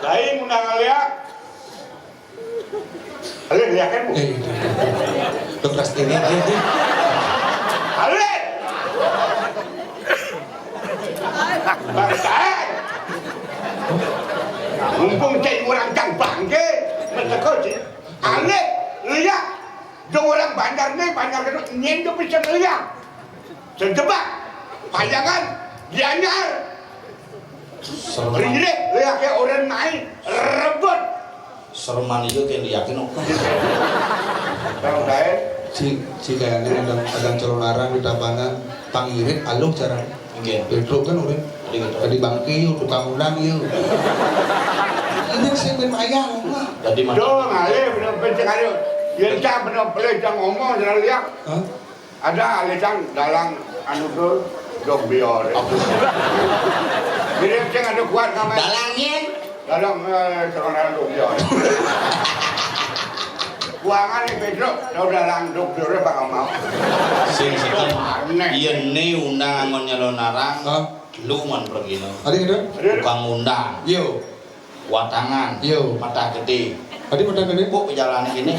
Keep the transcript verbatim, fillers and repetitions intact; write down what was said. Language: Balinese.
Aing ngundang Aléa. Aléa, liakan, Bu. Eh, itu, itu, itu. Dokter Astini, dia, dia. Aléa. Bangsa. Mumpung cai urang can bangké, mentekel cai. Aléa, liak. Jeung urang Banjar nih, Banjar gedé, nyén tuh bisa liak. Sejebak, Payangan, Gianyar. Serem. Ringgit, liak ké urang naik, rebut. Sereman itu yang diyakin, oh. Bang Daen. Si, si Daen ini ada, ada calon arang di Tabanan, pangirit, aluh cara. Nggih. Pedro kan urang. Tadi gitu. Tadi bangké yuk, tukang undang yuk. Ini sih ben ayang, mah. Tadi mah. Dong, aléa, bener penceng aléa. Yén cang bener peléjang ngomong, jangan liak. Hah? Ada aléa cang dalang anu tuh, dog bior. Apa? Jadi cang ada kuat namanya. Dalang nyén? Dalang, eh, seorang dog bior. Kuangan nih, Pedro, tau dalang dog bior apa nggak mau? Sing setem. Aneh. Iya nih undang ngon nyalon arang. Hah? Lu mon pergi no. Adi gitu? Tukang undang. Yo. Watangan. Yo. Mata gedé. Adi mata gedé? Kok jalan gini?